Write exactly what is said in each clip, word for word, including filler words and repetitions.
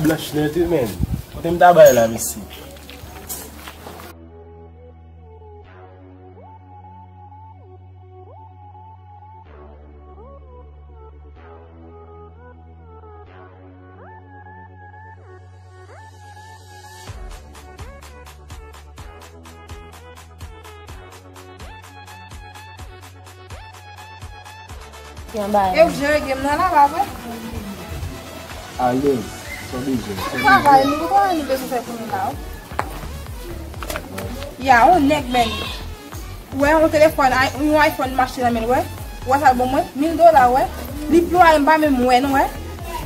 Lach nèt wi, men. Kote m ta bay la, mesye? E ou jere game nan la, pa vre? Alèz, sa w bezwen? Travay, nou pa gen anyen nou bezwen fè kounye la, wi. Ya, yon nèg, men. Ou wè yon telefòn, i-, yon iPhone m achte nan men l, wè. Ou wè sa l ban mwen? Mil dola, wè. Li ploye m pa menm wè, non, wè.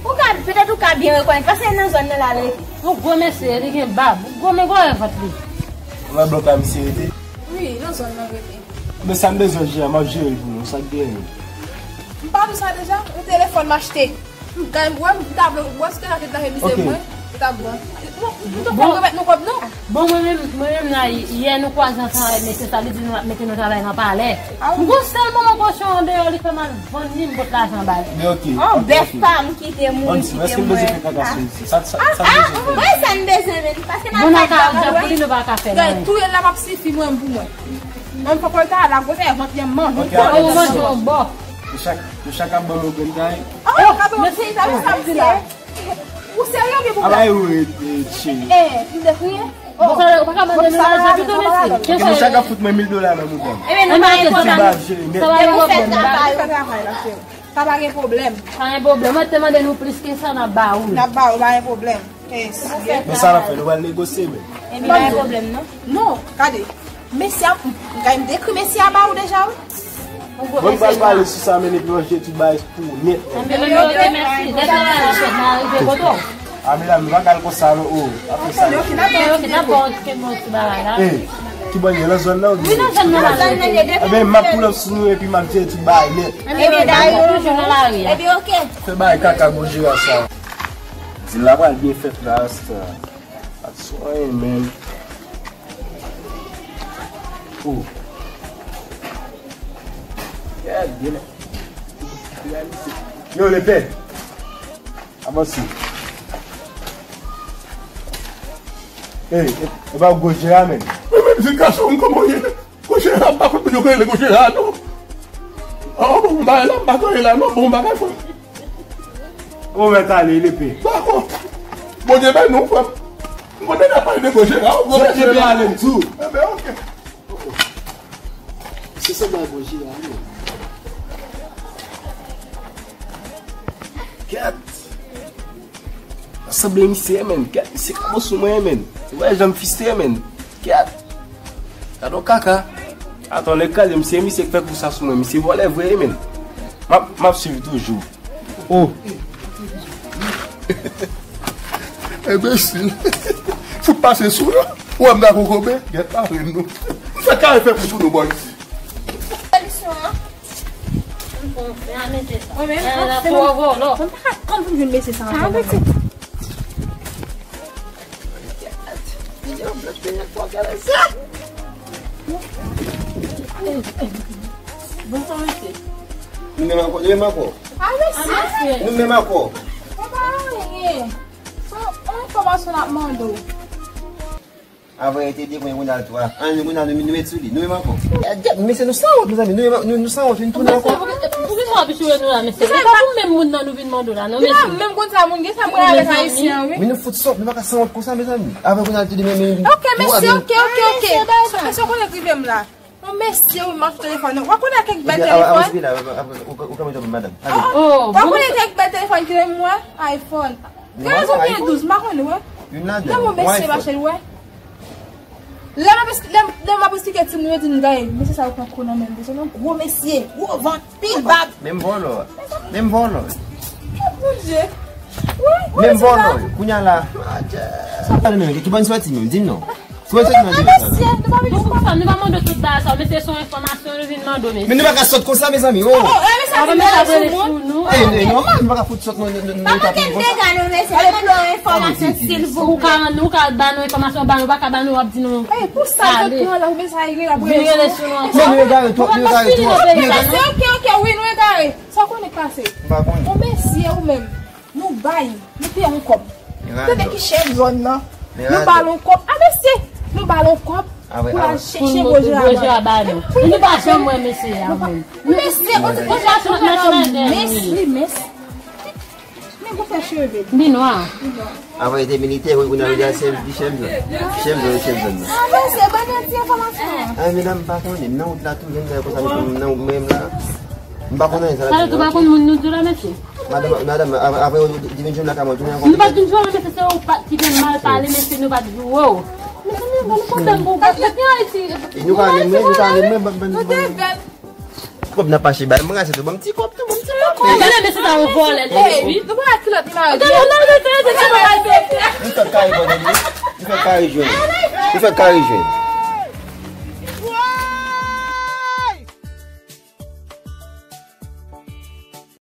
Ou ka, petèt ou ka byen rekonèt, paske nan zòn nan l al rete. Yon gwo mesye, li gen bab. Gwo, men gwo rèv vant li. Ou wè blòk la misye rete? Wi, nan zòn nan rete. Men sa m bezwen jere, m ap jere l pou nou, sa k genyen? M pa di w sa deja? Yon telefòn m achte. M gade, wè, m ta vle, wè, si te la te lave misye, ok, mwen, li t ap bon. Nou, nou te fè remèt nou kòb nou. Bon, mwen menm, mwen menm la, yè nou kwaze ansanm avèk mesye sa, li di nou l ap mete nou travay nan palè. Ah, wi. M gon sèl manman kochon andeyò, li fè m al vann li, m pot lajan ba li. Men ok, oh, ok, bèf ok. Pa m kite mouri, bon, kite èske m bezwen mwen fè kaka sou misye? Sa, sa, ah, sa m ah, bezwen fè? Mwen sa m bezwen menm, paske n ap bon, nan ka ap djab pou li, nou pa ka fè l anyen. Touye l la p ap sifi mwen pou mwen. Menm fòk mwen ta la, kote vant li an manje. Ok, oh, ou manje yon bò. Nou chak, nou chak ap ban m yon grenn kay. Oh, oh, gade yon ti sa, sa ap di la. Ou serye oubyen pou... Aba yo e, e, cheri. Eh, li te kriye? Bon, sa, ou pa ka mande nou lajan pito, mesye. Ok, nou chak ap fout mwen mil dola nan mouda m. Ebyen, nou pa enpòtan. Sa va yon pwoblèm. Fè travay la, cheri. Sa pa gen pwoblèm. Pa gen pwoblèm. Mwen te mande nou plis ke sa, n ap ba ou. N ap ba ou, pa gen pwoblèm. Yes, yes. Men sa n ap fè, nou pral negosye, men. Ebyen, pa gen pwoblèm, non. Non, gade. Mesye a, m, m dekri mesye a ba ou deja, wi. Bon, m pral pale sou sa, men epi manje tout bagay pou nèt. Anben, men ok, mèsi. Depi lè la, chèf, m a rive kote w. A, medam, nou pa ka al konsa, non, o. Pa fè sa, non. Ok, ok, dakò, okipe m yon ti bagay la. Eh, ki bò l ye, nan zòn nan, oubyen? Wi, nan zòn nan, nan zòn nan. Anben, m ap pull up sou nou, epi m ap jere tout bagay nèt. Ebyen, dakò, toujou nan lari a. Ebyen, ok. Fè bagay kaka, gwo jera sa. Dil la pral byen fèt la, asta. Atsoy, man. Oh. Yeah, yeah. Yo, lepè. Avanse. Ey, e, e pa gwo jera, man. Mwen menm, se gason, kòman w ye? Gwo jera, m pa konn moun yo ka rele gwo jera, non. Oh, bon, m pa la, m pa ka rele la, non, bon, m pa ka fè. Ou mèt ale, lepè. Dakò. Bondye beni w, frè m. M konn deja pale de gwo jera, w gwo mesye la. Lepè ale m tou. Enben, ok. Se sanble a gwo jera, wi. Kèt. Sanble misye, man. Kèt, misye kabo sou mwen, man. Ou wè jan m fise, man. Kèt. Gade yon kaka. Atann, nèg kraze misye, misye k fè kou sa sou mwen. Misye vòlè vre, man. M ap, m ap swiv toujou. Oh. Enbesil. Fout pase sou yo. Ou wè m ta kokobe? Gèt la, frè nou. M fè kare fè pou sou nou, bò isi. Solisyon an. Mwen menm, mwen pa ka tann pou m jwenn mesye sa ankò. Bonjou, mesye. Nou menm ankò, nou menm ankò. Ah, mesye. Nou menm ankò. Papa, anyen. Se yon enfòmasyon n ap mande w. Avan, te de kwen Ronald tou a. An, Ronald, nou, nou met sou li. Nou menm ankò. Mesye, nou sanwont, mezanmi. Nou, nou, nou sanwont, nou tounen ankò. Poukisa w ap joure nou la, mesye? E pa pou menm moun nan nou vin mande w la, non, mesye. Menm konn sa moun gen sa mwen avèk ayisyen an, wi. Men nou fout sòt, nou pa ka sanwont konsa, mezanmi. Avè Ronald te di men, men. Ok, mesye, ok, ok, ok. Mesye, w konnen k rive m la. Yon mesye, wi, m ap sou telefòn. W ap konnen kèk bèl telefòn. Ou ka mete yon madanm. W ap konnen kèk bèl telefòn ki renmen mwen? iPhone. Trèz oubyen douz, m pa konnen, wè. Youn ladan. Lè yon mesye mache l, wè. Lè m ap es-, lè, lè m ap esplike timoun yo, di m, "Gade, mesye sa yo pran kou nan men l, se yon gwo mesye, gwo vant, pil bab." Menm vòlò. Menm vòlò. Bondye. Wi, wi, menm vòlò. Kounya la. Sa pale menm, ki bòn sòti menm, di m non. Kounya sòti nan mesye, nou pa vin pou sa, nou pa mande tout bagay sa, mesye, se yon enfòmasyon nou vin mande w, mesye. Men nou pa ka sòt konsa, mezanmi, oh. Oh, oh, mesye, ap vin rele sou nou. Eh, eh, nòmal, nou pa ka fout sòt nan, nan, nan, nan. Pa pote m dega non, mesye, nou mande w enfòmasyon, silvouplè. Ou ka, nou ka ba nou enfòmasyon, ba nou, pa ka ba nou, w ap di nou. Eh, pou sa, ale. Vin rele sou nou ankò. Non, nou egare twòp, nou egare twòp. Mesye, ok, ok, wi, nou egare. Sa w konnen k pase? M pa konnen. Yon mesye ou menm, nou bay, nou peye yon kòb. Tande ki chèf zòn nan. Nou ba l yon kòb. A mesye, nou ba l yon kòb pou l al chèche gwo jera ba nou. Nou pa janm wè mesye a menm. Mesye, on ti mesye, li mens. Men gwo fè cheve. Li nwa. Avan li te militè, wi, kounye a li al se chèf zòn. Chèf zòn, chèf zòn nan. A mesye, ban yon ti enfòmasyon. A medam, m pa konnen, m nan wout la tou, jwenn bagay konsa, m nan wout menm la. M pa konnen sa. Sa yo tou pa konn moun nou di la, mesye. Madanm, madanm, apre, apre, ou te vin jwenn lakay mwen, tounen ankò. Nou pa t vin jwenn, mesye, se ou pa t ki te mal pale, mesye, nou pa t joure w. Mezanmi, ban nou pwoblèm pou ou, paske gen Ayiti. E nou ka renmen, nou ka renmen, ban, ban, ban. Kòb nan pach li bay, m ranse tou, ban m ti kòb tou, ban m ti kòb. Gade, mesye, sa yon vòlè, li, wi. Nou pa kilòt, li pa. Gade, non, non, non, non, non. M fèk kare jwenn li. M fèk kare jwenn. M fèk kare jwenn.